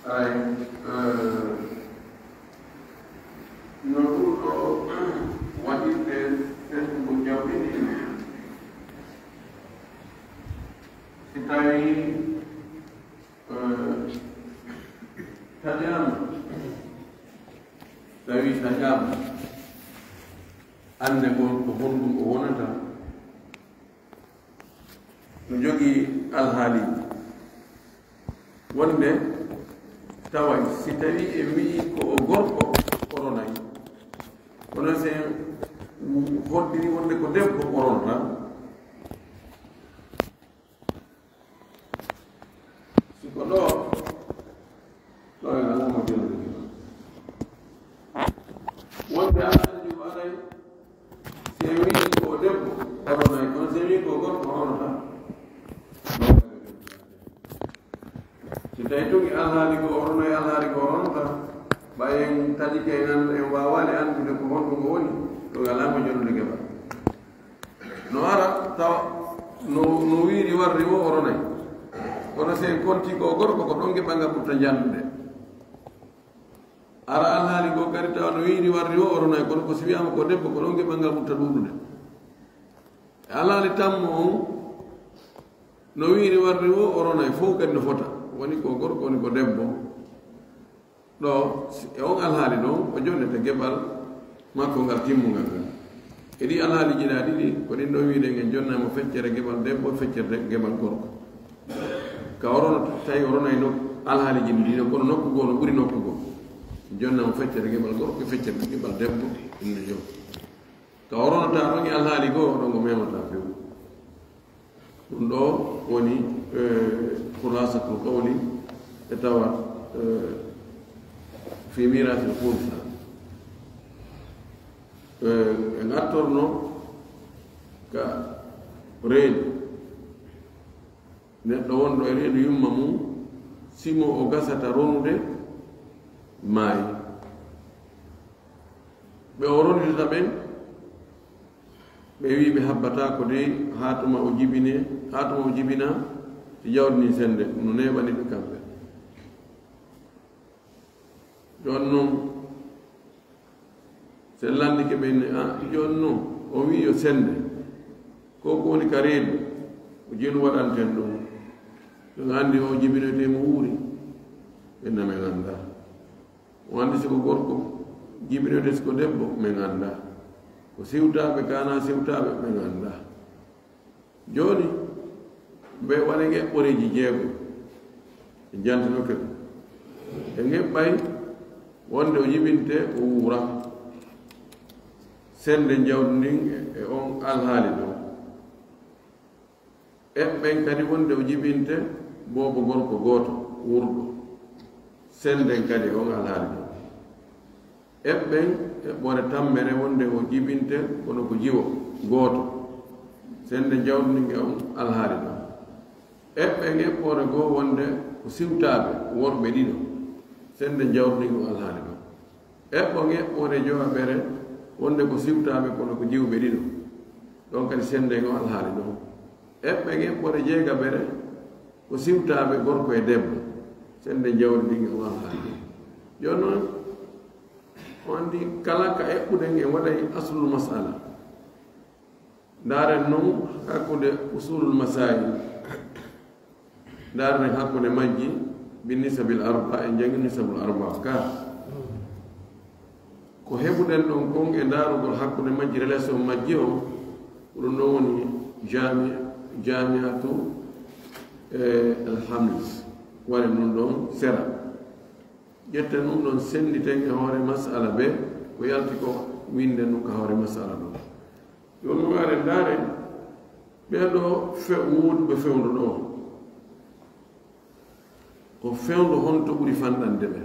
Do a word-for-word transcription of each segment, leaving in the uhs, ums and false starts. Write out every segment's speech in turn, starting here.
Ay, eh, no ɗum ɗo waɗirde ɓesngu jawdi ndi. Si tawii, eh, taƴaama, tawi taƴaama, annde ko, ko honɗum o wonata, no jogii alhaaliiji. Wonde taway, si tawii en wi'ii ko o gorko, o ronay. Kono si en hoddiri wonde ko debbo, o ronata. Si ko ɗo, ɗo e alama jonde. Wonde alhaaliiji o aray, si en wi'ii ko o debbo, o ronay. Kono si en wi'ii ko o gorko, o ronata. Si tawi tun e alhaali goo o ronay, alhaali goo o ronata, ɓay en taƴike, en an-, en waawaali anndude ko honɗum o woni, ɗum alaa mo jonnude geɓal. No ara tawa no, no wiiri warri woo o ronay. Kono si en kontii ko o gorko, ko ɗon geɓal ngal ɓurta janndude. Ara alhaali goo kadi tawa no wiiri warri woo o ronay, kono ko si wi'aama ko debbo, ko ɗon geɓal ngal ɓurta ɗuuɗude. E alhaali tammo on, no wiiri warri woo o ronay, fow kadi no fota. Woni ko gorko, woni ko debbo. Ɗo, si, e on alhaali ɗon, o jonnete geɓal makko ngal timmungal ngal. E ɗii alhaaliiji ɗaa ɗiɗi, ko ɗin ɗon wi'uɗen en jonnay mo feccere geɓal debbo, feccere de-, geɓal gorko. Ka o ronata, tawi o ronay nok-, alhaaliiji ɗin ɗiɗon, kono nokku goo no ɓuri nokku goo. Jonnay mo feccere geɓal gorko, feccere geɓal debbo, ɗum no jom. Ka o ronata ɗon e alhaali goo, ɗon o memataa few. Ɗum ɗoo woni, eh, khulasatul qawli e tawa, eh, fi mirasil khulsa. Eh, en artorno ka reedu. Neɗɗo wonɗo e reedu yumma mum, si mo o gasata ronude, maayi. Ɓe o ronidata ɓen, ɓe wi'i ɓe habbataako dey, haa tuma o jibine, haa tuma o jibina, si jawdi ndin sende, no neeɓani ɓe kamɓe. Jooni non, si en lanndike ɓe ne, a, jooni non, o wi'i yo sende, ko ko woni ka reedu, ko jenu waɗanten ɗum. Ɓe anndi o jibinoyte mo wuuri, ɓe na men anndaa. O anndi si ko gorko jibinoyte, si ko debbo, men anndaa. Ko siwtaaɓe, kaana siwtaaɓe, men anndaa. Jooni, ɓe waɗi eɓɓoreeji jeego, ɓe jantinoke ɗum. Ɓe eɓɓay wonde o jibinte, o wuura. Sende jawdi ndin e, e on alhaali ɗon. Eɓɓen kadi wonde o jibinte boobo gorko gooto wuurɗo. Senden kadi e on alhaali ɗon. Eɓɓen eɓɓore tammere wonde o jibinte kono ko jiwo gooto. Sende jawdi ndin e on alhaali ɗon. Eɓɓen eɓɓore goo wonde ko siwtaaɓe worɓe ɗiɗo. Sende jawdi ndin e on alhaali ɗon. Eɓɓon eɓɓore jowaɓere wonde ko siwtaaɓe kono ko jiwɓe ɗiɗo. Ɗon kadi senden e on alhaali ɗon. Eɓɓen eɓɓore jeegaɓere ko siwtaaɓe gorko e debbo. Senden jawdi ndin e on alhaali ɗon. Jooni non, on anndi kala ka eɓɓuɗen en waɗay aslul mas'ala. Ndaaren non hakkunde usulul masail. Ndaaren hakkunde majji bin nisabil arba, en jangi nisabul arba ka. Ko heɓuɗen ɗon kon e ndaarugol hakkunde majji, relation majji on, ko ɗum ɗon woni jami-, jami'atu, eh, alhamd. Woni ɗum ɗon sera. Ƴetten ɗum ɗon, sennditen e hoore mas'ala be, ko yalti ko, winden ɗum ka hoore mas'ala ɗon. Yo no ngaare ndaare, ɓee ɗoo fe-, wuuduɓe fewndo ɗoo. Ko fewndo honto ɓuri fanɗande ɓe?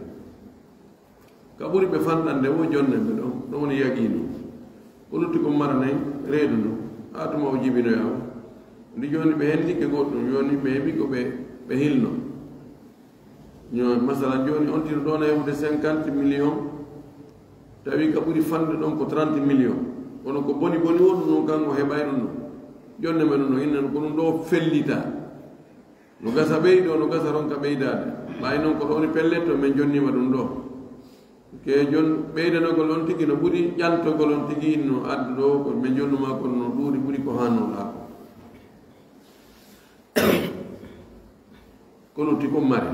Ka ɓuri ɓe fanɗande wo jonnen ɓe ɗon, ɗon woni yaqiinu. Ko lutti kon maranay reedu ndu, haa tuma o jibinoya o. Ndi jooni ɓe henndike goɗɗum, jooni ɓe heɓi ko ɓe, ɓe hilno. Yo, masalan, jooni on tino ɗon e heɓude cinquante millions, tawi ka ɓuri fanɗude ɗon ko trente millions. Kono ko boni boni won ɗum ɗon, kanko heɓay ɗum ɗon. Jonne men ɗum ɗon, innen ko ɗum ɗo fellita. No gasa ɓeydo, no gasa ronka ɓeydaade. Ɓay non ko ɗo woni pellet to men jonniima ɗum ɗo. Ke jon ɓeydanagol on tigi no ɓuri ƴantogol on tigi no addu ɗo ko men jonnuma kon no ɗuuɗi ɓuri ko haannoɗaa ko. Kono ti ko mari.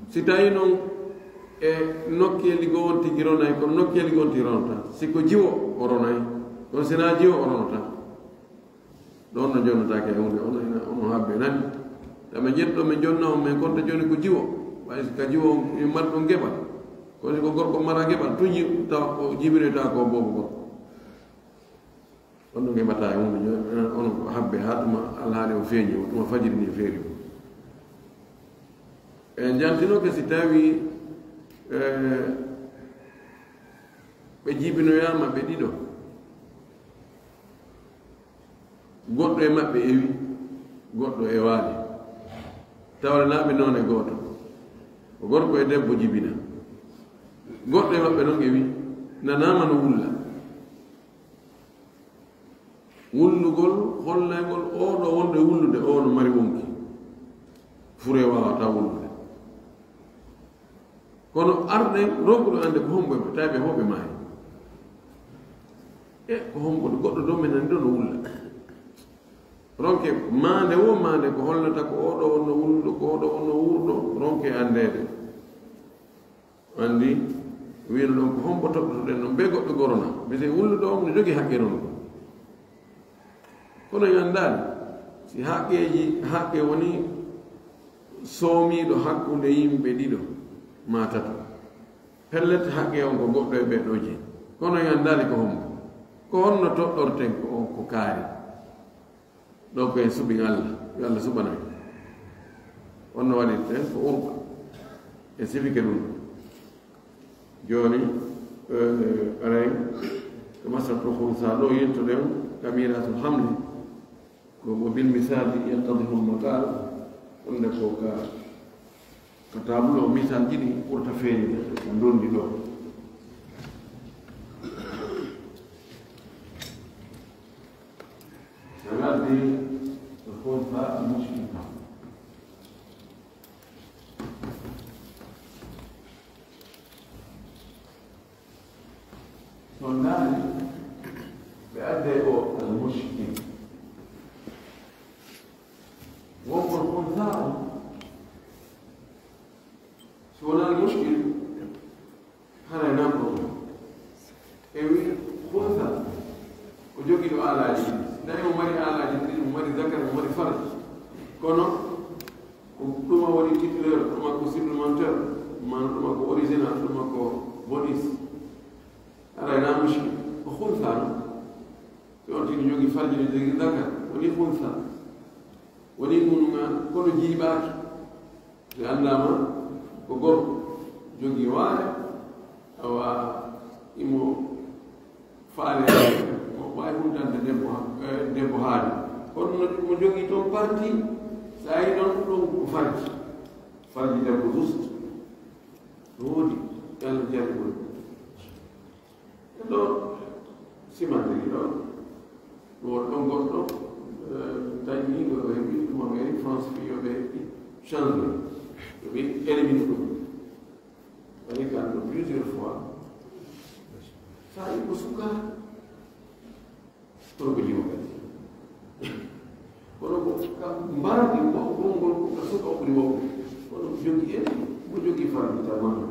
Si tawi non e nokkeeli goo on tigi ronay, kono nokkeeli goo on tigi ronata. Si ko jiwo o ronay, kono si naa jiwo o ronata. Ɗon no jonnotaake e huunde, ono ina, ono habbe nani. Tawa men ƴetto men jonna on, men konta jooni ko jiwo. Ɓay si ka jiwo on, en mari ɗon geɓal. Kono si ko gorko mara geɓal, tuji tawa o jibinoyta ko boobo gorko. On no geɓata e huunde, jooni, eh, ono ko habbe haa tuma alhaali o feeñi, o tuma fajiri ni feeri o. En jantinoke si tawi, eh, ɓe jibinoyaama ɓe ɗiɗo. Goɗɗo e maɓɓe ewi, goɗɗo ewaali. Tawre naa ɓe noone gooto. Ko gorko e debbo jibina. Goɗɗo e maɓɓe non ewi, nanaama no wulla. Wullugol, hollaygol, oo ɗoo wonɗo e wullude, oo no mari wonki. Fure waawataa wullude. Kono arɗen ronkuɗo annde ko hombo e maɓɓe, tawi ɓe fof ɓe maayi. E ko hombo goɗɗo ɗo men nani ɗo no wulla. Ronke maande wo maande ko hollata ko oo ɗoo wonno wulluɗo, ko oo ɗoo wonno wuurɗo, ronke anndeede. Anndi, wiino ɗon ko hombo toɗɗotoɗen non, bee goɗɗo gorona. Mise wulluɗo on no jogii haqqe non. Kono en anndaali si haqqeeji, haqqe woni soomiiɗo hakkunde yimɓe ɗiɗo maa tato. Pellet, haqqe on ko goɗɗo e ɓee ɗoo jeyi. Kono en anndaali ko hombo. Ko honno toɗɗorten ko on ko kaari? Ɗoo ko en suɓi Allah, yo Allah suɓano en. On no waɗirten ko urɓa. En sifike ɗum. Jooni, eh, aray, ko masalatul khunsa ɗoo yiltoɗen ka mirasul hamli. Ko, ko bil misali yattadihul maqal, wonde ko ka, ka tableau misal ɗiɗi ɓurta feeñude, ko ndondi ɗo. Ngardi ko khunsa mushkil. So ndaari, ɓe adday o al mushkil. Wonko khunsa on, so wonaa al mushkil, haray naa problème. E wi khunsa, o jogii ɗo aalaaji ɗiɗi. Nayi mo mari aalaaji ɗiɗi, mo mari zakar, mo mari farj. Kono, ko ɗuma woni titulaire, ɗuma ko supplémentaire, maana ɗuma ko original, ɗuma ko bonus. Haray naa mushkil. Ko khunsa non. Ɓe on tigi jogii farji no jogii zakar, woni khunsa. Woni ɗum ɗum an, kono jiiɓaaki. Si anndaama ko gorko jogii waare, awa imo faale, mo waawi huntande debbo ha-, eh, debbo haali. Kono no mo jogii toon parti, so a yi ɗon ɗum ko farji. Farji debbo just. No woodi, Yalla jarri ɗum. Ɗo simandiri ɗo, ɗo ɗon goɗɗo, eh, taƴi ko ɓe heɓi, tuma ɓe heɓi France fii yo ɓe heɓi changement, yo ɓe élimine ɗum. Waɗi kan ɗo plusieurs fois. Sa yi ko suka, kono ko jiwo kadi. Kono ko ka mbardi ko, ko ngol ko ka suka o ɓuri wawde. Kono ko jogi en, ko jogi fardi tamam.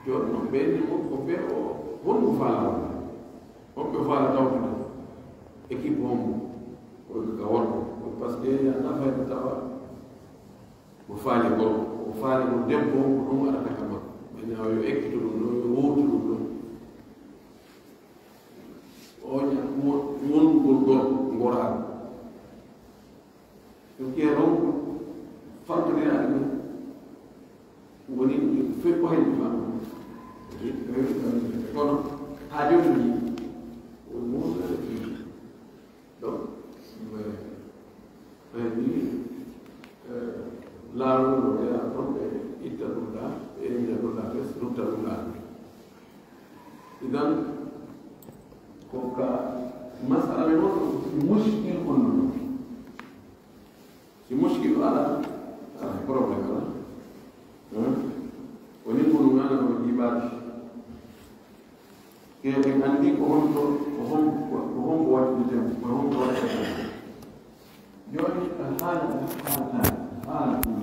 Jooni non, ɓe ni mo ko ɓe o, honɗum faala wonde? Honɓe faala tawtude? Équipe hombo? Ko ka worɓe. Ko parce que a nafay ko tawa mo faali gorko, o faali mo debbo, ko ɗum arata ka makko. Ɓe ni awa yo ekkito ɗum ɗo, yo wowtu ɗum ɗo. O ña-, wo-, wonugol gorko, ngoraaɗo. Ɗum ƴeew ɗon, fantodiraade ɗum, woni ɗum fof ko heen faa. Kono haa jooni nii, woni mo wonde ɗum. Donc, mais, mais ni, eh, laawol no yaha toon, ɓe itta ɗum ɗaa, ɓe elimina ɗum ɗaa, ɓe rutta ɗum ɗaa. Idan, ko ka masala wonɗo muskil on no. Si muskilu alaa, alaa problème alaa. Hmm? Woni ko ɗum ana ɗo jiiɓaade. Ke en anndi ko honto, ko hon-, ko, ko honko waɗi ɗum, ko honko waɗi ɗum. Jooni, haala, haala, haala ɗum.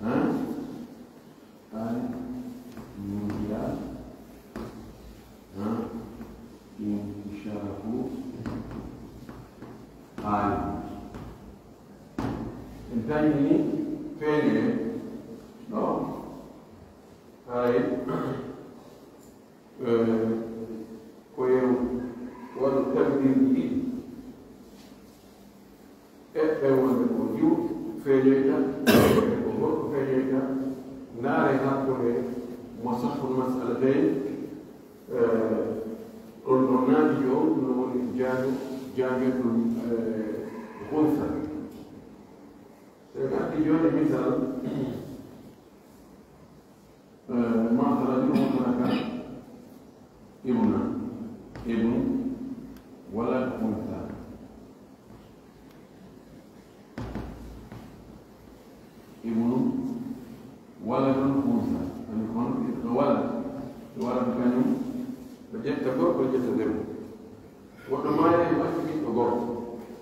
Hmm? Hali, nunkiya, ha, inkishafu, hali. En tawi ni feeñe, no? Hay, eh, ko yo waɗu tabirji ɗiɗi. Eɓɓe wonde ko jiwo feeñoyta, eɓɓe ko gorko feeñoyta, ndaare hakkunde mo sahhul mas'alatayn, eh, ɗon, ɗon naati jo, ɗum no woni jaajo, jaajo ɗum, eh, unsa. So en addi jooni misal, Eh, ma kharajul mutlaka ibna, ibnu, walad, unsa. Ibnu, waladun, unsa. Ani kono ɓiɗɗo walad. Walad kañum, ɓe ƴetta gorko, ɓe ƴetta debbo. Woɗɗo maaya e mo acci ɓiɗɗo gorko.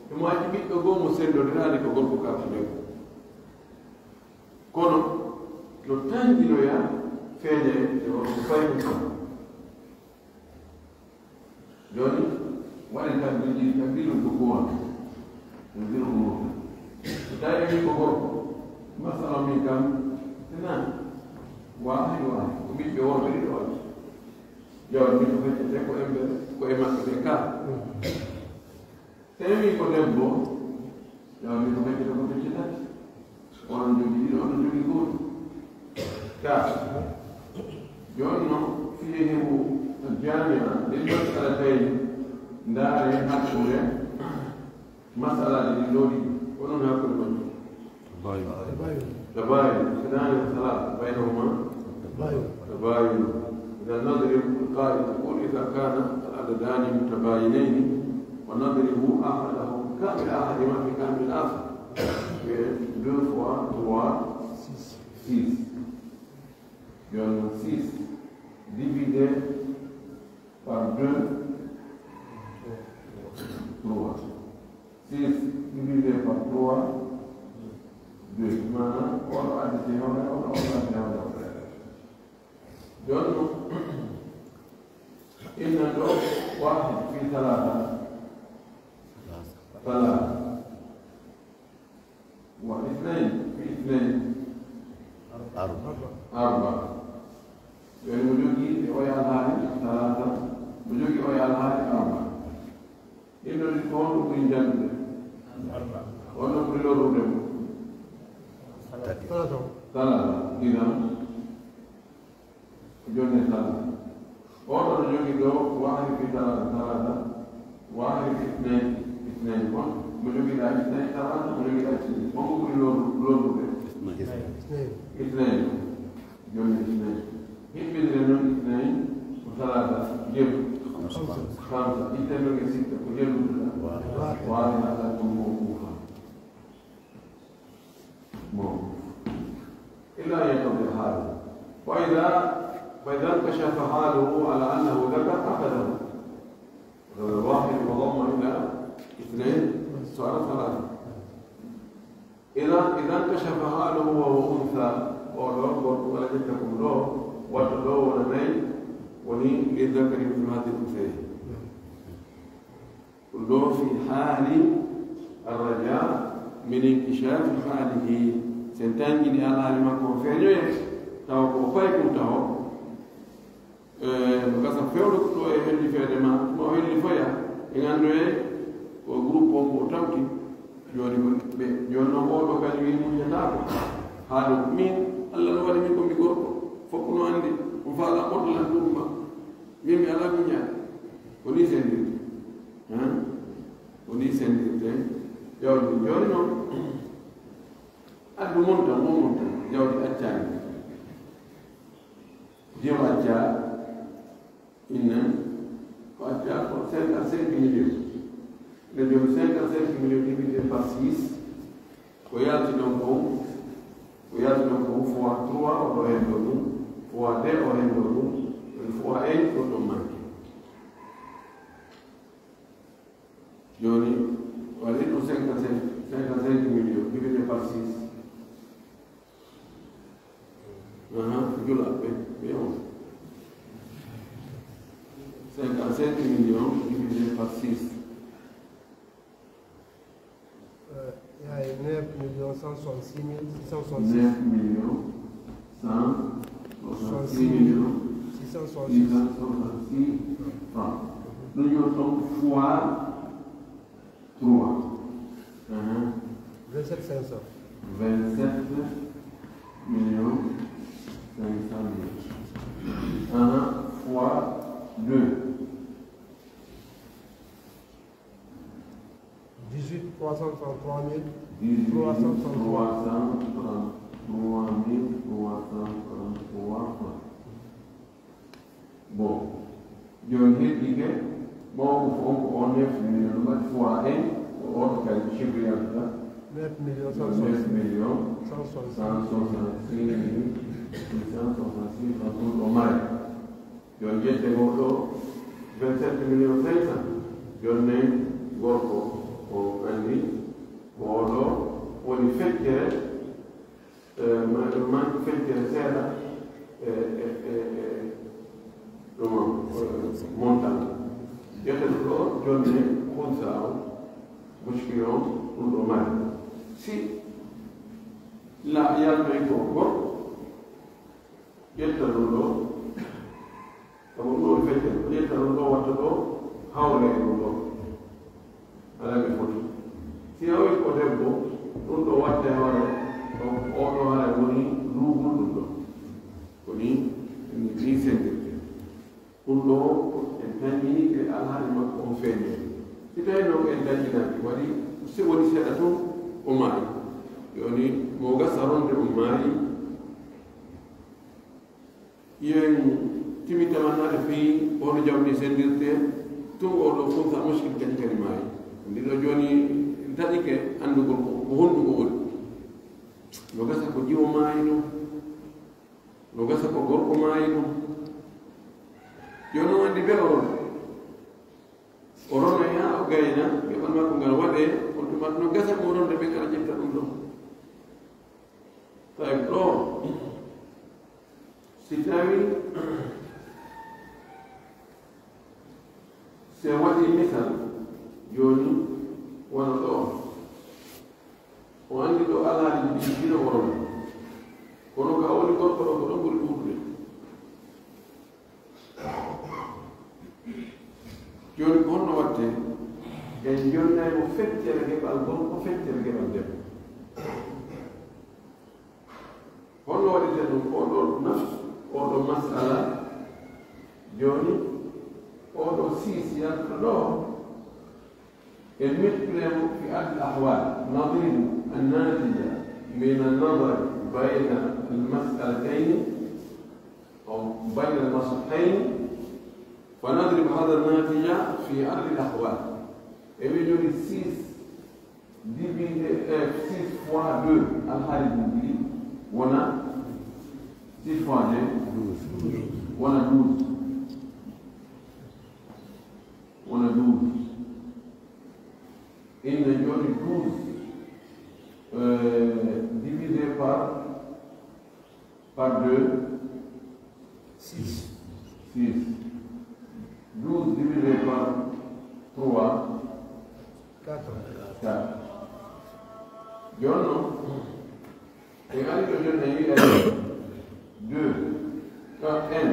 E mo acci ɓiɗɗo goo mo senndondiraali ko gorko kaa ko debbo. Kono no tanƴinoya feeñaye e on ko fay ɗum kam. Jooni, waɗen kan bindi, kan bilum ko kuwan. Kan bilum ko kuwan. So tawi min ko gorko, masala min kam, sina, waawi, waawi. Ko ɓiɓɓe worɓe ɗiɗo waɗi. Jooni, min ko feccete ko emɓe, ko e maɓɓe ɓe ka. Tawi ko debbo, yo mi ko feccita ko fecce tati. Onon jogii ɗiɗo, onon jogii gooto. Ka. Jooni non, fii heɓu jaami'a, ɗin masala tawi ndaare hakkunde masalaaji ɗin ɗoo ɗiɗi. Ko non hakkunde majji. تباين. تباين. اثنان وثلاث بينهما تباين. تباين. إذا نضرب القاعدة تقول إذا كان العددان متباينين ونضرب أحدهم كامل أحدهما في كامل الآخر. Deux fois trois, six. Donc, six divisé par deux, trois. Six divisé par trois, deux. Maanaam, on addi hewre, on, on addi hewre. Jooni, inna ɗo, wahid fi talata. Talata. Wa ithnayn fi ithnayn. Arba. Arba. Ɓen mo jogii e oya alhaali, talata. Mo jogii oya alhaali, arba. Inno ɗi ko honɗo ɓuri jannude? Arba. Honɗo ɓuri lorrude mo? Tati. Talata. Idan. Ko jonnde talata. Oɗo no jogii ɗo, wahid fi talata, talata, wahid fi ithnayn, ithnayn. Kon mo jogii ɗa ithnayn, talata, mo jogii ɗa ithnayn. Kon ko ɓuri lorru-, lorrude? Ithnayn. Ithnayn. Jonnde ithnayn. Hiɓɓindire non ithnayn ko talata, jeego. Khamsa. Khamsa. Itte non e sitta, ko jeego ɗa. Wahid. Wahid, ala ko mo ko khamsa. Bon. إلا أن ينكشف حاله. فإذا، فإذا انكشف حاله على أنه ذكر، أخذه. هذا واحد وضم إلى اثنين، صار ثلاثة. إذا، إذا انكشف حاله وهو أنثى، وهو، ولا جدكم له، وتدور نين، وللذكر مثل حظ الأنثيين. Ɗun ɗoo fi haali arraja min inkishafi haalihi, si en tanƴini alhaali makko o feeñoye, tawa ko o paykun taho. Eh, no gasa fewndo ɗo e hellifeede ma, ma o hellifoya, en anndoye ko groupe on ko o tawti. Jooni ko ɓe, jooni non oo ɗoo kañum wi'i muññataako. Haa ɗoo, min, Alla no waɗi min ko mi gorko, fof ko no anndi, on faalaa ɓorto lan ɗum ma. Min mi alaa muññaade. Ko nii senndirtee. Hein? Ko nii senndirtee. Jawdi jooni non, addu mon tan, mon mon tan, jawdi accaani. Jom accaa, innan, ko accaa ko cinquante-cinq millions. Nde jooni cinquante-cinq millions divisé par six, ko yalti ɗon kon, ko yalti ɗon kon fois trois, o ɗo hendo ɗum, fois deux, o hendo ɗum, fois un, ɗum ɗon manque. Jooni, waɗi ɗum cinquante-cinq, cinquante-cinq millions divisé par six. Ahan, jula, ɓe, ɓe on. Cinquante-cinq millions divisé par six. Euh, il y a neuf millions cent soixante-six mille six cent soixante-six. Neuf millions cent soixante-six millions six cent soixante-six francs. Nous y sommes fois trois. Ahan. Vingt-sept cinq cents. Vingt-sept millions cinq cent mille. Ahan. Fois deux. Dix-huit trois cent trente-trois mille trois cent trente-trois. Dix-huit trois cent trente-trois mille trois cent trente-trois francs. Bon. Jooni heddike, mawɗo fof ko on neuf millions, no mbaɗi fois un, ko oto kay ko chiffre yaltuta. Neuf millions cent soixante-six mille six cent soixante-six francs ɗum ɗo mari. Yo jette ngo ɗo vingt-sept millions cinq cents. Yo nen gorko o anndi ko oɗo woni feccere, eh, ma-, manque feccere seeɗa, eh, eh, eh, eh, ɗum, eh, montant. Jette ɗum ɗo jonne khunsa on, mushkil on, ɗum ɗo mari. Si la yaltoy ko gorko, ƴetta ɗum ɗo, sabu ɗum ɗo feccere, o ƴetta ɗum ɗo, watta ɗo, hawra e ɗum ɗo. Alaa ɓe foti. Si hawri ko debbo, ɗum ɗo watta e hoore, o, o ɗo hara woni luugol ɗum ɗo. Ko ni, ni, ni sendirte. Ɗum ɗo, en tanƴini e alhaali makko on feeñe. Si tawi noon en tanƴinaaki, waɗi, si woni seeɗa tun, o maayi. Yo ni, mo gasa ronde on maayi, Yen timi tamannaade fii hono jawdi sendirte, tun oo ɗoo khunsa mushkil kadi kadi maayi. Ndi ɗoo jooni taƴike anndugol ko, ko honɗum o woni. No gasa ko jiwo maayi ɗum, no gasa ko gorko maayi ɗum. Yo non anndi be o woni. O rona yaa o gayna, geɓal makko ngal waɗee, on tuma no gasa mo ronde ɓen ara ƴetta ɗum ɗon. Tawi ɗoo, si tawi, si en waɗi misal, jooni, wano ɗoo, o anndi ɗoo alhaali ɗi ɗino o rona. Kono ka o woni gorko ɗoo, ko ɗon ɓuri ɗuuɗude. Jooni, ko honno waɗtee? En jonnay mo feccere geɓal gorko, feccere geɓal debbo. Honno waɗirtee ɗum? Oo ɗoo nafs, oo ɗoo mas'ala, jooni, oo ɗoo six yalta ɗoo, المثل في أحد الأحوال نضرب الناتج من النظر بين المسألتين أو بين المسألتين، فنضرب هذا الناتج في أحد الأحوال. E wi jooni six divisé, eh, six fois deux, alhaali ɗum ɗiɗi, wona six fois deux, wona douze. Wona douze. Inna jooni douze, euh, divisé par, par deux, six. Six. Douze divisé par trois, quatre. Quatre. Jooni non, en ari ɗoo jooni en wi'ay deux, un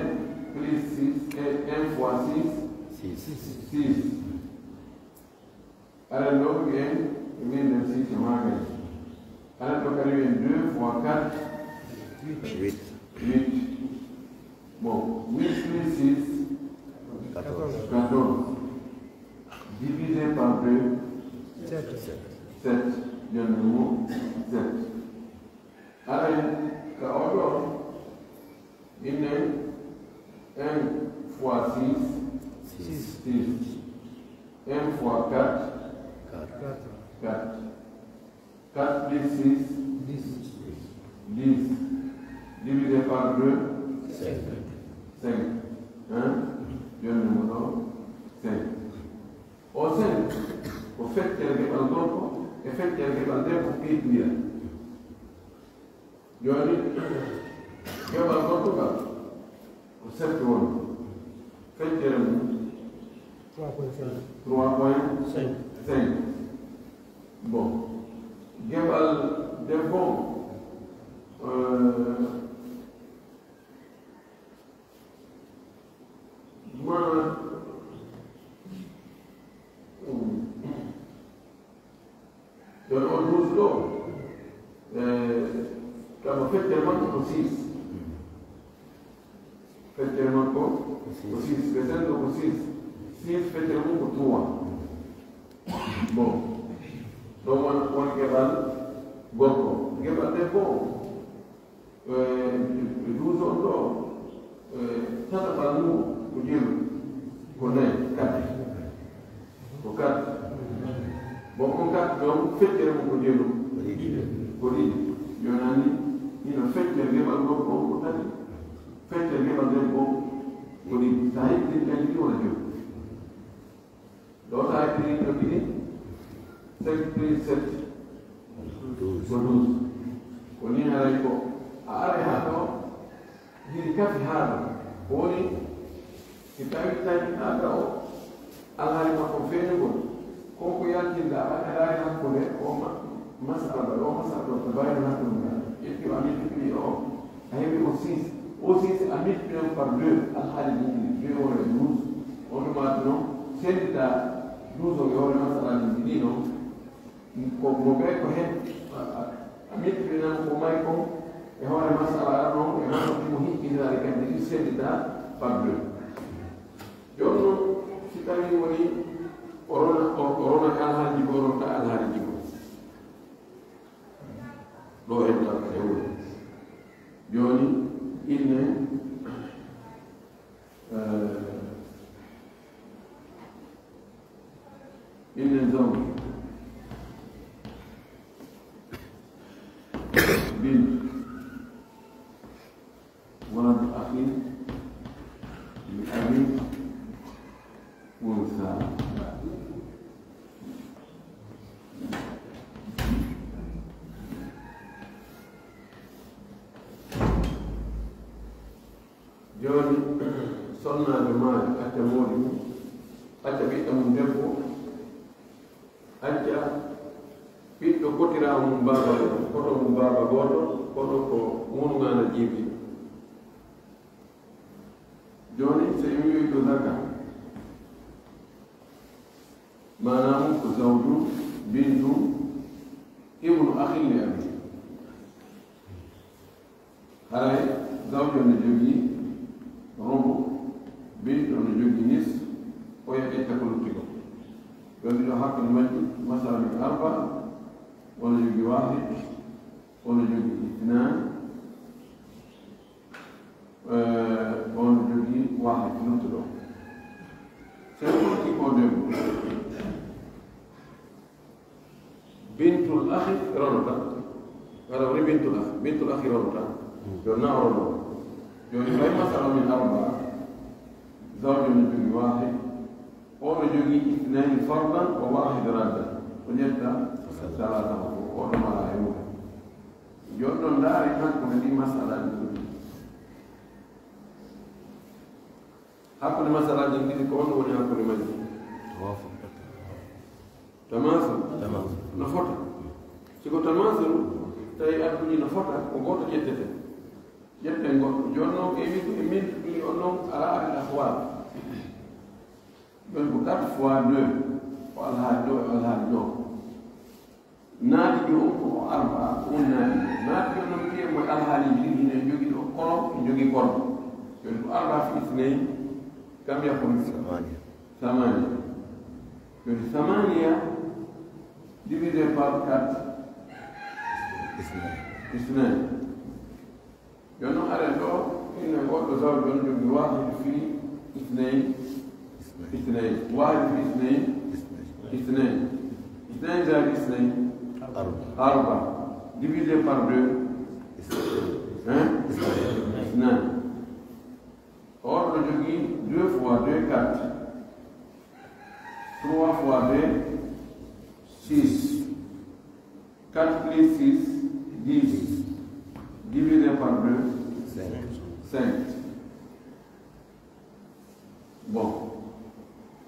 plus six, et un fois six, six. Six. Aɗa ɗoo wi'en, min ɗen six e maagal. Aɗa ɗoo kadi wi'en deux fois quatre, huit. Huit. Bon, huit plus six, quatorze. Quatorze. Divisé par deux, sept. Sept. Jooni mo, sept. Aray, ka oo ɗoo, innen un fois six, six. Six. Un fois quatre, quatre. Quatre plus six, dix. Dix. Divisé par deux, cinq. Cinq. Hein? Jonni mo ɗo, cinq. O cinq, ko feccere geɓal gorko e feccere geɓal debbo kiitindiral. Jooni, geɓal gorko ngal ko sept woni. Feccere mum trois point cinq. Trois point cinq. Bon. Geɓal debbo, euh, ma, mm. Ɗon o douze ɗo, eh, kama feccere makko ko six. Feccere makko ko six. Ɓe sendo ko six. Six feccere mum ko trois. Bon. Ɗon won, won geɓal gorko. Geɓal debbo. Eh, douze on ɗo, eh, tataɓal mum ko jelu, ko nayi, quatre. Ko quatre. Bon, on quatre ɗon, feccere mum ko jelu, ko ɗiɗi. Yo nani, hino feccere geɓal gorko on ko tati, feccere geɓal debbo on ko ɗiɗi. Sa heɓi ɗin kadi ɗi wona jowi. Ɗo tawi ɗiɗi ɗo ɗiɗi, cinq plus sept, ko douze. Ko ni haray ko a aray haa ɗo, hiɗi kafi haa ɗo. Ko woni, si tawi tawi haa ɗo, alhaali makko feeñugol, ko ko yaltinta, a aray hakkunde o ma-, masala, o masala ɗo, ko bayno hakkunde ngal. Ƴetti o, a multiplié o. A heɓi o six. O six a multiplié par deux. Alhaali ɗum ɗi deux wona douze. On tuma non, sendita douze on e hoore masala ɗin ɗiɗi non. Ko mo ɓe ko hen. A, a, a multiplié nan ko may kon e hoore masala non, e hoore ɗum mo hiɓɓiniraade kadi ɗi sendita par deux. Jooni non, si tawii woni o rona, o, o rona alhaali ɗi, o ronta alhaali ɗi. Ɗo en tan e woni. Jooni, inne, eh, inne zawji, bint, ولد أخ لأب أنثى. Jooni, sonnaajo maayi, acca moodi mum, acca ɓiɗɗo mum debbo, acca ɓiɗɗo kotiraawo mum baaba, koto mum baaba gooto, kono ko wonu ŋaana jiibi. Jooni, so en wi'oy ko zaka, maanaa mum ko zawju, bintu, ibnu akhin li abi. Haray zawju no jogii rubu, bintu no jogii nis, o yaha ƴetta ko lutti kon. Ɗon ɗiɗo hakkunde majji, masalan, arba, o no jogii wahid, o no jogii isnan, eh, o no jogii wahid luttuɗo. Sey o lutti ko debbo. Bintul akhi ronata. Wala woni bintul akhi. Bintul akhi ronata. Yo na o rono. Yo ni fay masala min arba. Zawju no jogii wahid. O no jogii ithnayn fardan wa wahid radda. O ƴetta salata o, o no mara e mum. Jooni non ndaari hakkunde ɗi masala ɗi. Hakkunde masalaaji ɗin ɗiɗi, ko honɗum woni hakkunde majji? Tamasul. Tamasul. No fota. Si ko tamasul, tawi adduji no fota, ko gooto ƴettete. Ƴetten goɗɗo. Jooni non, e wi-, e min ɗum on non, ala al ahwal. Ɗon ko quatre fois deux, ko alhaali ɗo e alhaali ɗo. Naati ɗo on ko arba, ko on naati ɗo. Naati ɗo non piye mo e alhaaliiji ɗin, hino jogii ɗo kolo, hino jogii korma. Jooni ko arba fi isnayn, kam yakun? Samaniya. Samaniya. Jooni samaniya divisé par quatre. Isnayn. Isnayn. Jooni non, aren ɗo, inna goɗɗo zawju on jogii wahid fi isnayn. Isnayn. Wahid fi isnayn. اثنين. اثنين زائد اثنين. أربعة. أربعة. Divisé par deux. Hein? اثنين. On a dit deux fois deux, quatre. Trois fois deux, six. Quatre plus six, dix. Divisé par deux, cinq. Bon.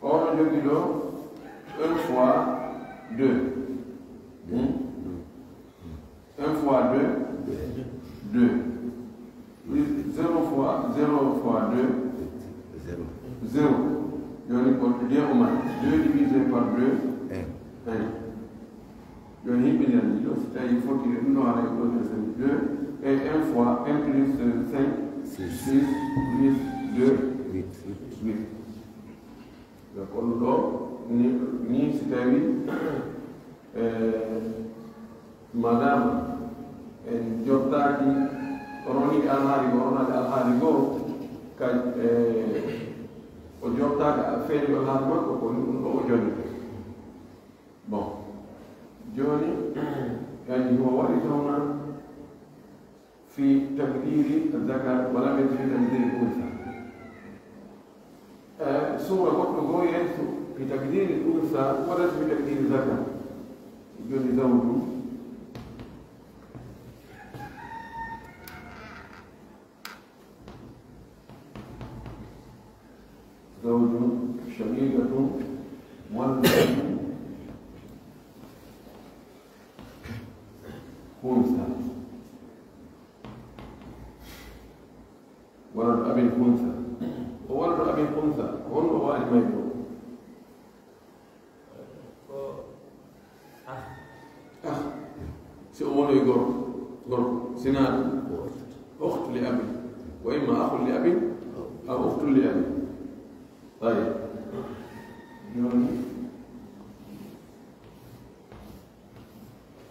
On a dit un fois deux. Hmm? Un fois deux, deux. Zéro fois, zéro fois deux, zéro. Zéro. Jooni ko deux o mari. Deux divisé par deux, un. Jooni himɓe nden ɗiɗo, si tawi foti ɗum ɗo haɗa e ɗo deux et un fois un plus cinq, six plus deux, huit. Donc, on ɗo, ni, ni si tawi, eh, madame, en jottaaki, onon yiɗi alhaali goo, onon alhaali goo, ka, eh, o jottaaka, a feeñi alhaali makko, ko ɗum ɗo o jonni. Bon, jooni, kadi himo waɗi tawna في تقدير الذكر ولم يأت في تقدير الأنثى. Eh, suura goɗɗo goo yeeso في تقدير الأنثى وليس في تقدير الذكر. Jooni زوج. زوج، شقيقة، ولد أب، خنثى. ولد أب خنثى. وولد أب خنثى. Honno woni mayɗo? Ko ah. Ah. Si o woni gorko, gorko, si naa ɗum, أخت لأب. وإما أخ لأب أو أخت لأب. طيب. Jooni,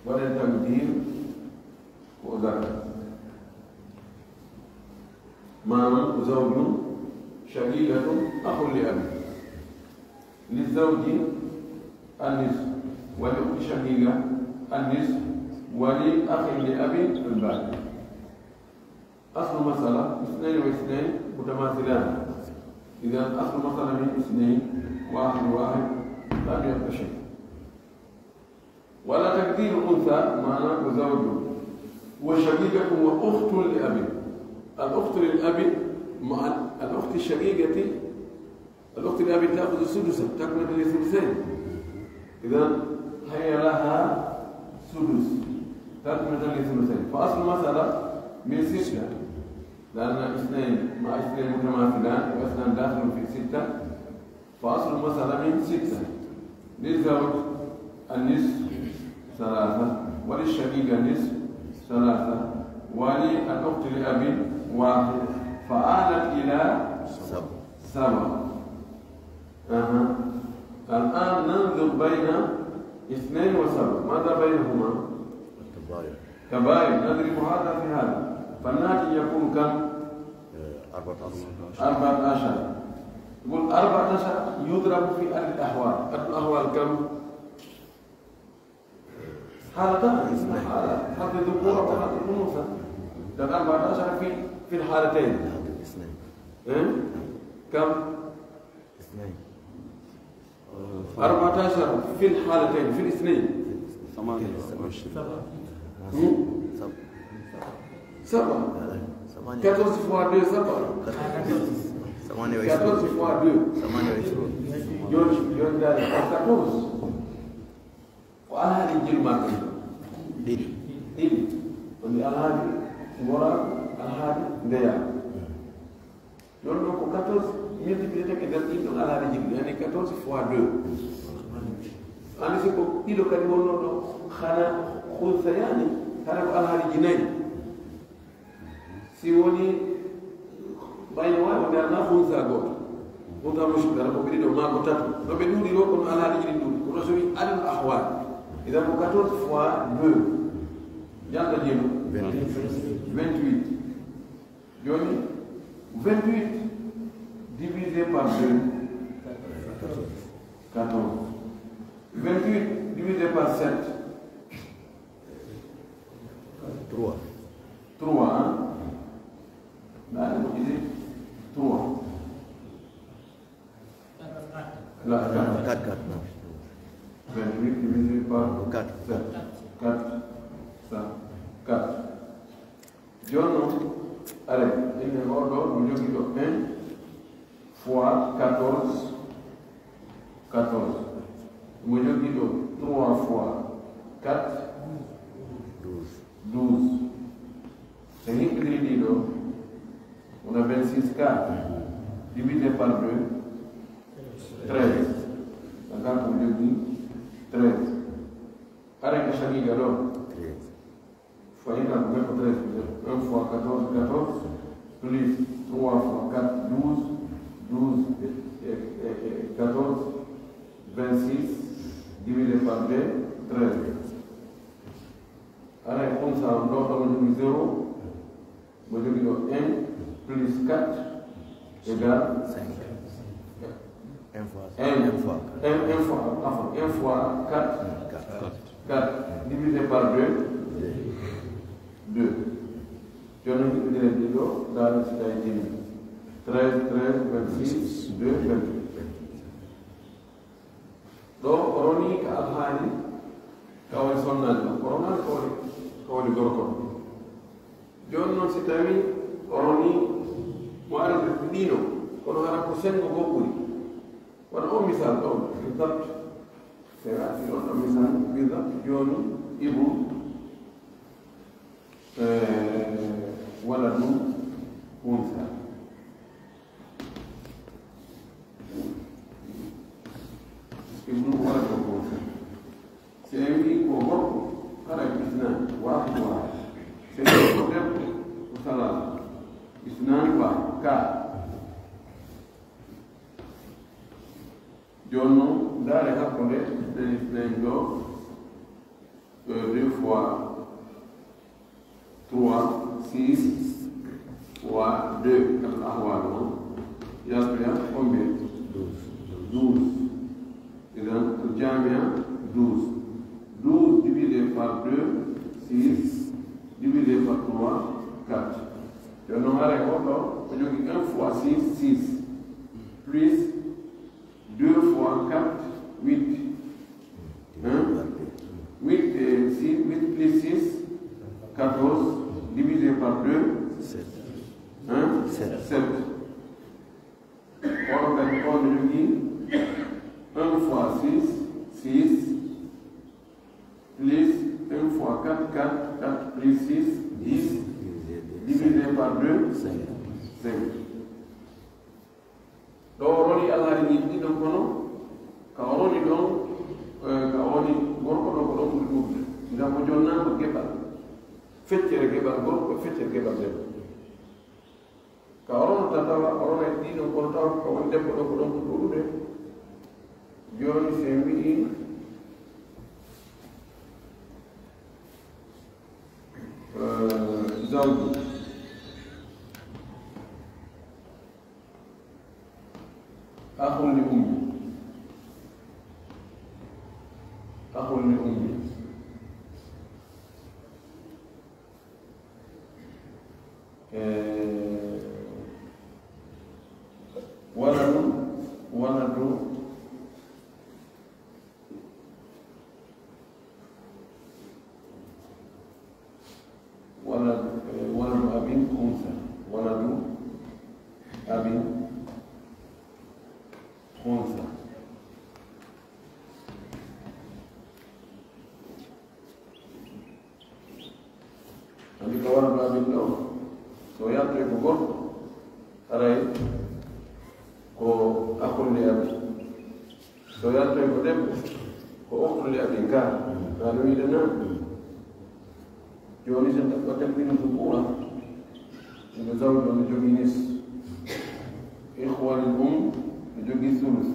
waɗen taqdiir ko zakar. Maanaam, زوج، شقيقة، أخ لأب. للزوج النصف، ولأخت شقيقة النصف، ولأخ لأب الباقي. أصل مسألة اثنين واثنين متماثلان. إذا أصل مسألة من اثنين، واحد واحد، لم يبق شيء. ولا تقدير أنثى معناه زوج وشقيقة وأخت لأب. الأخت للأب مع الأخت الشقيقة، الأخت لأب تأخذ السدس، تكملة لثلثين. إذن هي لها سدس، تكملة لثلثين. فأصل المسألة من ستة، لأن اثنين مع اثنين متماثلان، واثنان داخل في ستة. فأصل المسألة من ستة. للزوج النصف ثلاثة، وللشقيق النصف ثلاثة، وللأخت لأب واحد، فآلت إلى سبع. سبع. أها. الآن ننظر بين اثنين وسبع، ماذا بينهما؟ التباين. تباين، نضرب هذا في هذا، فالناتج يكون كم؟ آه، أربعة عشر. أربعة عشر. يقول أربعة عشر يضرب في عدد الأحوال. عدد الأحوال كم؟ حالتان. حالة، حالة الذكورة وحالة الأنوثة. إذن أربعة عشر في، في الحالتين. اثنين. إيه؟ كم؟ اثنين. أربعة عشر في الحالتين، في الاثنين. ثمانية وعشرين. هم؟ سبعة. سبعة. ثمانية. Quatorze fois deux، سبعة. ثمانية وعشرين. Quatorze fois deux. ثمانية وعشرين. Jooni, jooni, ndaari, ko quatorze. Ko alhaali jelu maa ɓen. Ɗiɗi. Ɗiɗi. Woni alhaali ngoraagu, alhaali ndeyaagu. Jooni non ko quatorze multiplié tan e nder ɗin ɗon alhaali jelu, yani quatorze fois deux. Ani si ko ɗiɗo kadi wonno ɗo, hana khunsayaani, hana ko alhaali jinayi. Si woni, ɓay no waawi wonde alaa hunsa gooto. Hunsa mushkil, ko ɓe ɗiɗo maa ko tato. No ɓe ɗuuɗi ɗo, kono alaa ɗi ɗi ɗuuɗi. Kono so wi adadul ahwal, idan ko quatorze fois deux. Ñanta jeeɗo? Vingt-huit. Jooni, vingt-huit divisé par deux. Quatorze. Vingt-huit divisé par sept. Trois. Trois, hein? Nani ko ɗiɗi? Trois. La, quatre. Quatre, quatre, non. Vingt-huit divisé par quatre. Sept. Quatre. Ça. Quatre. Jooni non, allez, inde oo ɗoo, mo jogii ɗoo un fois quatorze, quatorze. Mo jogii ɗoo trois fois quatre, douze. Douze. So hiɓɓidiri ɗii ɗoo, wona vingt-six, quatre divisé par deux, treize. Donc, ko mo jogii treize. Hara ko sagiga ɗoo. Fayda ko men ko treize. Un fois quatorze, quatorze, plus trois fois quatre, douze, douze et, et, et, et quatorze, vingt-six, divisé par deux, treize. Hara ko ɗun sa on ɗoo, ɗoo mo jogii zéro, mo jogii ɗoo un plus quatre égale cinq. Un fois. Un. Un fois. Un, un fois, enfin, un fois quatre. Quatre. Quatre divisé par deux, deux. Jooni non, hiɓɓidiren ɗii ɗoo, ndaaren si tawi jimi. Treize, treize, vingt-six, deux, vingt-huit. Ɗoo o ronii ka alhaali ka woni sonnaajo, o ronaali ka woni, ka woni gorko. Jooni non, si tawii o ronii mo ari ɗii ɗoo, kono hara ko senngo goo ɓuri. Wano on misal ɗoo, بالضبط. Si a artii on ɗoo misal, بالضبط, jooni ibnu, eh, ولد أنثى. Ibnu ولد أنثى. Si en wi'i ko gorko, hara ko اثنان، واحد واحد. Si en wi'i ko debbo, ko ثلاثة، اثنان واحد، quatre. Jooni non, ndaare hakkunde اثنين، اثنين ɗoo, euh, deux fois trois, six fois deux, kala ahwal non. Yaltoya combien? Douze. Douze. Idan, الجامع douze. Douze divisé par deux, six, divisé par trois, quatre. Jooni non, hara oo ɗoo, o jogii un fois six, six, plus deux fois quatre, huit. Hein? Huit, euh, six, huit plus six, quatorze, divisé par deux, sept. Hein? Sept. Sept. On kadi, on jogii un fois six, six, plus un fois quatre, quatre, quatre plus six, dix, divisé par deux, cinq. Ɗoo o ronii alhaali ɗin ɗiɗon, kono ka o roni ɗon, eh, ka o woni gorko ɗon, ko ɗon ɓuri ɗuuɗude. Ngam o jonnaama geɓal, feccere geɓal gorko e feccere geɓal debbo. Ka o ronata tawa o ronay ɗiɗon, kono tawa ka woni debbo ɗon, ko ɗon ɓuri ɗuuɗude. Jooni, si en wi'i, eh, zawju, أخ لأمي. أخ لأمي. Eh, ولد، ولد، ولد، eh, ولد أب أنثى. ولد أب أنثى. Anndi ka ولد أب ɗoo, so yaltoyi ko gorko, haray ko أخ لأب. So yaltoyi ko debbo, ko أخت لأب ka. Ka no wi'ude non. Jooni, si en ɗaɓɓii ذكورا, hino zawju on no jogii nis. إخوة للأم no jogii sulus.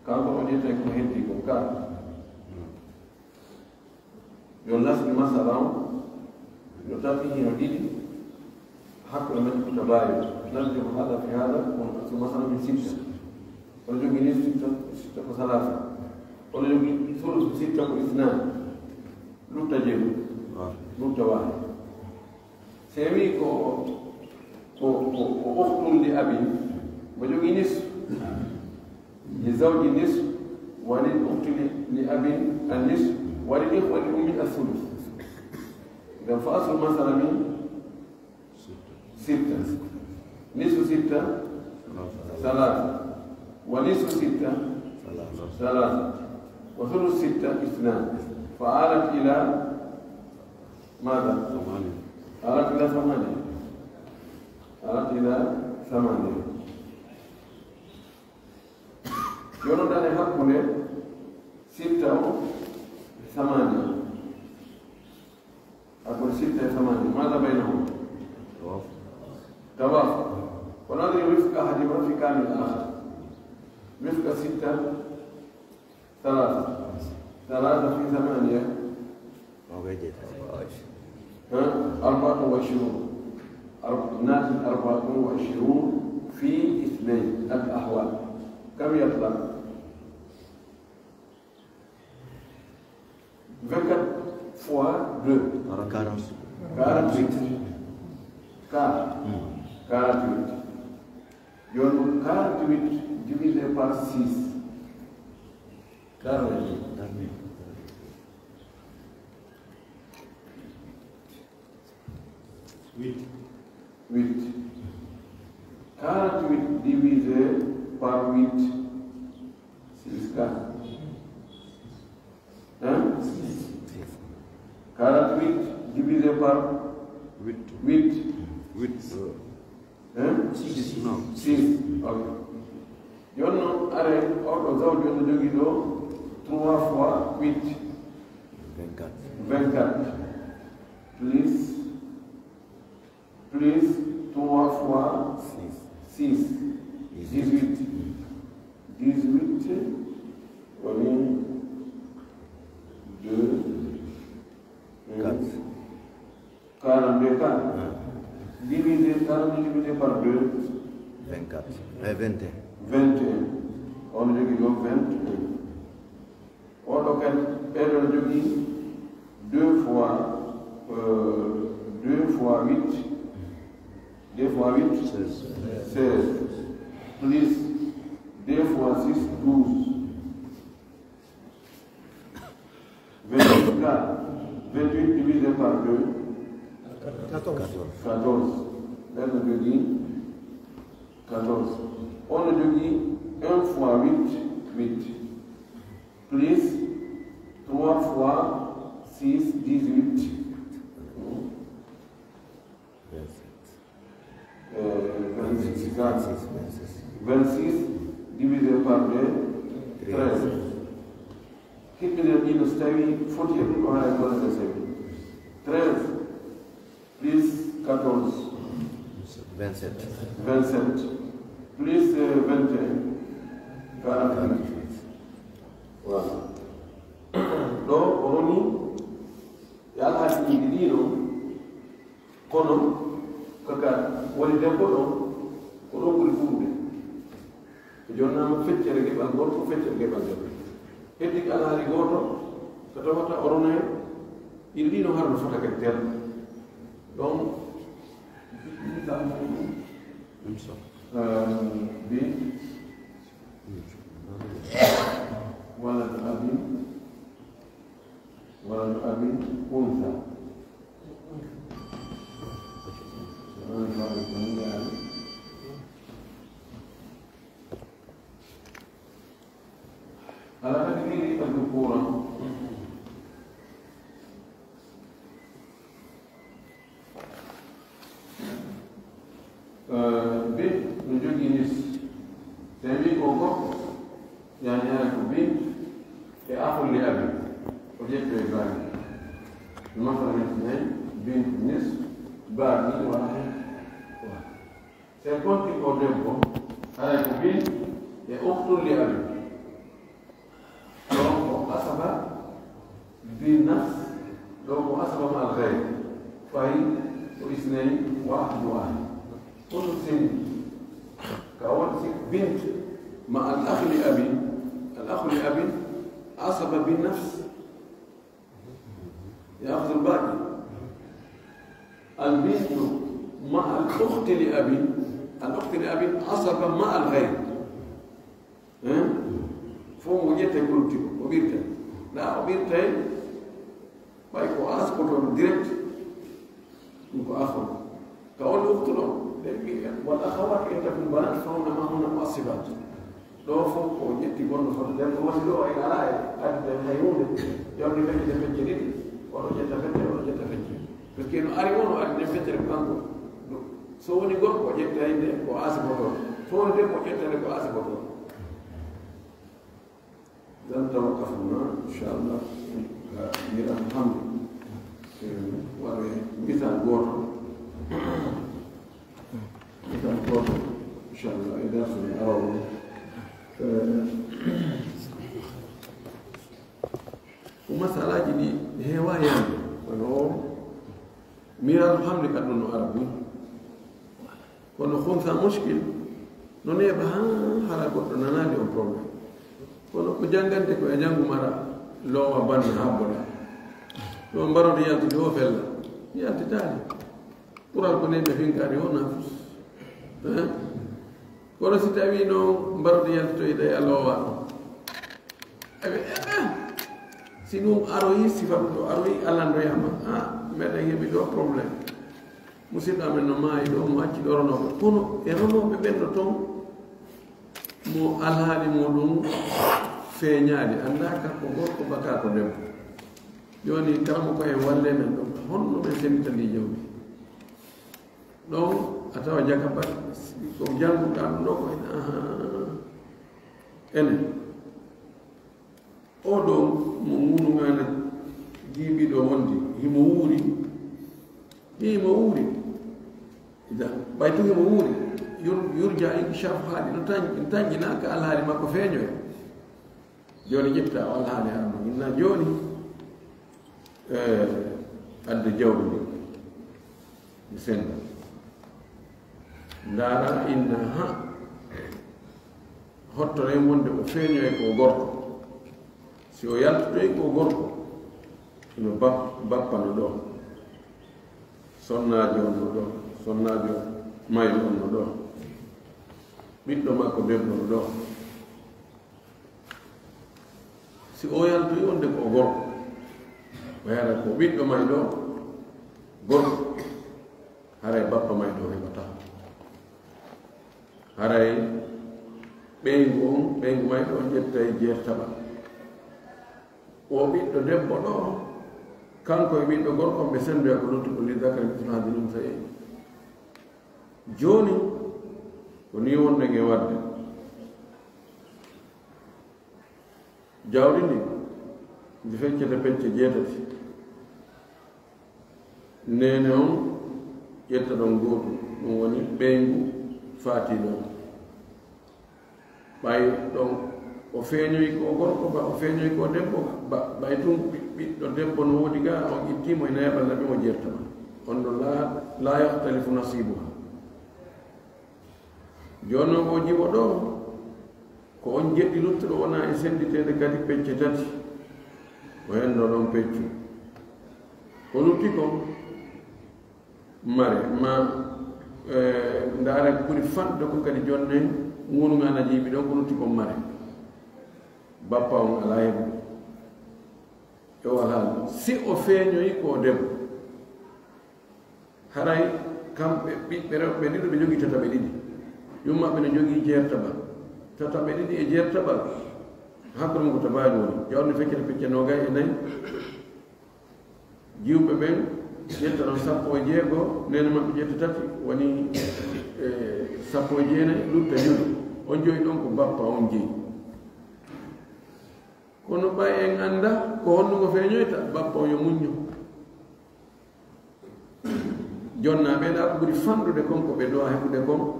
Kanko o ƴettay ko heddii kon ka. Yo nasbi masala on, yo tati, hino ɗiɗi, hakkunde majji ko tabaayun. نضرب هذا في هذا، kono so masala min sitta. Kono jogii nis sitta, sitta ko salaasa. Kono jogii sulusu sitta ko isnan. Lutta jeego. Lutta waawi. Si en wii ko, ko, ko, ko ukhtun li abin, mo jogii nisfu. Li zawji nisfu, wa lil ukhti li, li abin an nisfu, wa lil ikhwati ummi as sulus. Idan fa aslu masala min sitta. Nisfu sitta, salasa. Wa nisfu sitta, salasa. Wa thuluth sitta, isnan. Fa alat ila ماذا؟ ثمانية. Alat ila thamaniya. Alat ila thamaniya. Yonondane hakkunde sitta o thamaniya. Hakkunde sitta e thamaniya. ماذا بينهم؟ توافق. Tawafuk. Ko nadri wifqa hadima fi kamil akhar. Wifqa sitta ثلاثة. ثلاثة في ثمانية. ها؟ أربعة وعشرون. أرب-، ناتي أربعة وعشرون في اثنين الأحوال. كم يطلع؟ Vingt-quatre fois deux. Quarante. Quarante-huit. Quarante. Quarante-huit. Yo no quarante-huit divisé par six. Quarante-huit. Huit. Huit. Quarante-huit divisé par huit, six. Hein? Quarante-huit divisé par huit. Huit. Huit. Hein? Six. Non. Six. Ok. Jooni non, are, oɗo zawju on no jogii ɗo trois fois huit. Vingt-quatre. Vingt-quatre. Plus, plus trois fois six. Dix-huit. Dix-huit. Woni deux. Quatre. Quarante-deux, quarante. Divisé, quarante divisé par deux. Vingt-quatre. Eh, vingt et un. Vingt et un. On dirait que vingt et un. On a deux fois, euh, deux fois huit. Deux fois huit. Seize. Seize. Plus deux fois six, douze. Vingt-huit, vingt-huit divisé par deux. Quatorze. Quatorze. Benn jogii quatorze. On jogii un fois huit, huit. Plus trois fois six, dix-huit. Vingt-sept. Euh, vingt-six, vingt-six, vingt-six divisé par deux, treize. Hiɓɓinen ɗi no so tawii foti e ɗum ɗo, haray ko wonata sewi. Treize plus quatorze. Vingt-sept. Vingt-sept plus, euh, vingt et un, quarante-huit. Voilà. Ɗo o woni e alhaali ɗi ɗiɗi non. Kono, kaka woni debbo ɗon, ko ɗon ɓuri ɓurɗe. Ɓe jonnaama feccere geɓal gorko, feccere geɓal debbo. Heddi alhaali gooto, ko tawata o ronay, ɗiɗi ɗi no harno fota kadi terɗe. Donc, ɗum ɗum, euh, bi, wala abin, Waladu abin unsa. Ala takdiri addukuran. Eh, bint no jogii nis. Tawi ko gorko, yani hara ko bint e akhun li abin. O ƴetto e baagi. Masala min nayi, bint nis, baagi wala hen. Sen konti ko debbo, haray ko bint e ukhtun li abin. Ɗon ko asaba bi nafs, ɗon ko asaba ma al ghayr. Fay ko isnayn wahid wahid. Kono sen ka won si bint ma al akh li abin, al akh li abin, عصب بالنفس يأخذ الباقي. البنت مع الأخت لأب، الأخت لأب عصب مع الغير. Hein? Fof mo ƴettay ko lutti ko, o ɓirtay. Na o ɓirtay, ɓay ko aspoto direct, ɗum ko akhun. Ka woni ukhtu ɗon, ɓe ɓiɓɓe, والأخوات إن تكن بنات فهن معهن مؤصبات. Ɗoo fof ko ƴetti gonɗo fof, nden ko woni ɗoo, en alaa e addude hay huunde, ƴawde feccere fecce ɗiɗi, oɗo ƴetta feccere, oɗo ƴetta feccere. Parce que no ari woo, no ari nden feccere ko kanko. So woni gorko, o ƴettay nde ko asibotoo. So woni debbo, o ƴetta nde ko asibotoo. Lan tawaqqaf huna, inchallah, ka mbiɗa hamdi. Waɗe misal gooto. Misal gooto, inchallah, e darsu men aroowo. Eh, ko masalaaji ɗi heewaa yande, kono o miraadu hamdi ka ɗum no ara buy. Kono khunsa mushkil, no neeɓa haa hara goɗɗo nanaali on problème. Kono ko janngante ko e janngu mara loowa banna habboɗa. Ɗum mbaroɗo yaltude o fella. Yaltitaali. Ɓural ko neeɓe finkaari o nafus. Eh? Kono si tawii no mbaroɗo yaltitoyde e loowa ɗum. Aɓe, eh, eh. Si ɗum aroyi, sifa ɗum ɗo aroyi, alandoyama. Ah, meɗen heɓi ɗo problème. Musidɗo amen no maayi ɗo, mo acci ɗo ronooɓe. Kono e ronooɓe ɓen ɗo ton, mo alhaali muɗum feeñaali, anndaa ka ko gorko ba ka ko debbo. Jooni, kala mo ko en wallee men ɗum, honno men sendita ndi jawdi? Ɗon, a tawa jaka ba, ko jannguɗaa ɗum ɗo ko en, ahaa. Enen. Oo ɗoo mo Ŋuunuŋaana jiiɓi ɗoo wondi, himo wuuri. Himo wuuri. Idan, ɓay tun himo wuuri. Yur-, yurja inkishaafu haali. No tan-, no tanƴinaa ka alhaali makko feeñoya. Jooni ƴetta o alhaali hara mo. Inna jooni, eh, adda jawdi ndi. Mi senda. Ndaara inna ha. Hottoren wonde o feeñoy ko gorko. Si o yaltotoy ko gorko, no bap-, bappa no ɗo. Sonnaajo on no ɗo. Sonnaajo mayɗo on no ɗo. Ɓiɗɗo makko debbo no ɗo. Si o yaltoy wonde ko o gorko, o yara ko ɓiɗɗo mayɗo gorko. Haray bappa mayɗo heɓataa. Haray ɓeyngu on, ɓeyngu mayɗo on ƴettay jeertaɓa. O ɓiɗɗo debbo ɗo, kanko e ɓiɗɗo gorko on ɓe sendoya ko lutti ko للذكر مثل حظ الأنثيين. Jooni, ko nii wonɗen e waɗde. Jawdi ndi, ndi feccete pecce jeetati. Neene on ƴetta ɗon gootu, ɗum woni ɓeyngu faatiiɗo on. Ɓay ɗon o feeñoyi ko gorko ba, o feeñoyi ko debbo ba, ɓay tun ɓi-, ɓiɗɗo debbo no woodi ga, on ittii mo e nayaɓal naɓi mo jeertama. On ɗon laa, laa yahtalifu nasiibuha. Jooni non oo jiwo ɗoo, ko on jeɗɗi luttuɗo wona e sennditeede kadi pecce tati. Ko hen no ɗon peccu. Ko lutti kon, mare, ma, eh, ndaare ko ɓuri fanɗude kon kadi jonnen, Ŋuunuŋaana jiiɓi ɗon, ko lutti kon mare. Bappa on alaa heɓude. E o alhaali, si o feeñoyi ko o debbo. Haray kamɓe ɓiɓɓe rewɓe ɓe ɗiɗo ɓe jogii tataɓe ɗiɗi. Yumma maɓɓe no jogii jeertaɓal. Tataɓe ɗiɗi e jeertaɓal, hakkunde mum ko tabaani woni. Jawdi feccere pecce noogay e nayi. Jiwɓe ɓen ƴetta ɗon sappo e jeego, neene maɓɓe ƴetta tati, woni, e, sappo e jeenayi, lutta joyi. On joyi ɗon ko bappa on jeyi. Kono ɓay en anndaa ko honno ngo feeñoyta, bappa on yo muñño. Jonnaa ɓe ɗa ko ɓuri fanɗude kon ko ɓe ɗowa heɓude kon,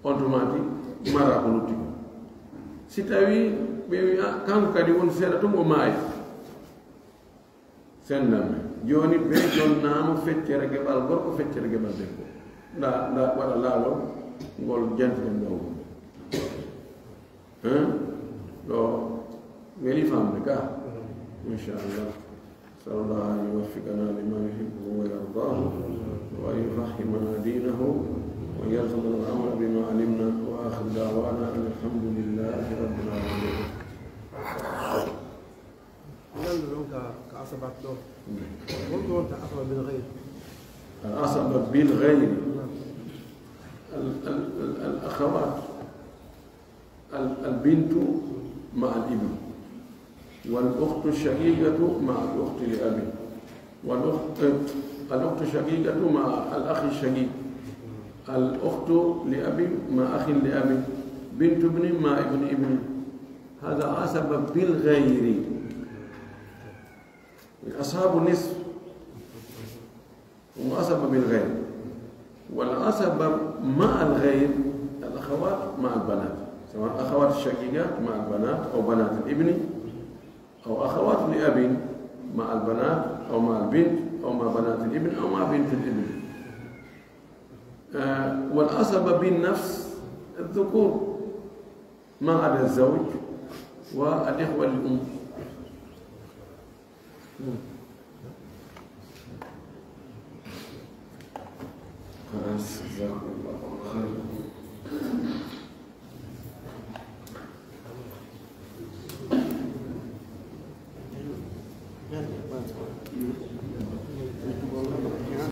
on tuma ti mara ko lutti kon. Si tawii ɓe wi'a, kanko kadi won seeɗa tun o maayi. Senndan ɓe. Jooni ɓe jonnaama feccere geɓal gorko, feccere geɓal debbo. Nda, nda waɗa laawol ngol jantiɗen ɗo. Hein? Ɗo, Weli famde ka? Inshallah. نسأل الله أن يوفقنا لما يحبه ويرضاه، وأن يفهمنا دينه، وأن يرزقنا العمل بما علمنا. وآخر دعوانا أن الحمد لله رب العالمين. Nan ɗon ka, ka asabat ɗo. Wonɗo wonta asaba bil ghayr. العصبة بالغير. Naam. ال-، ال-، ال-، الأخوات. ال-، البنت مع الابن، والأخت الشقيقة مع الأخت لأب، والأخت، الأخت الشقيقة مع الأخ الشقيق، الأخت لأب مع أخ لأب، بنت ابن مع ابن ابن. هذا عصبة بالغير. أصحاب النصف. وعصبة بالغير. والعصبة مع الغير الأخوات مع البنات، سواء أخوات الشقيقات مع البنات أو بنات الابن، أو أخوات لأب مع البنات أو مع البنت أو مع بنات الابن أو مع بنت الابن. آه، والعصبة بالنفس الذكور ما عدا الزوج والإخوة للأم. خلاص، جزاكم الله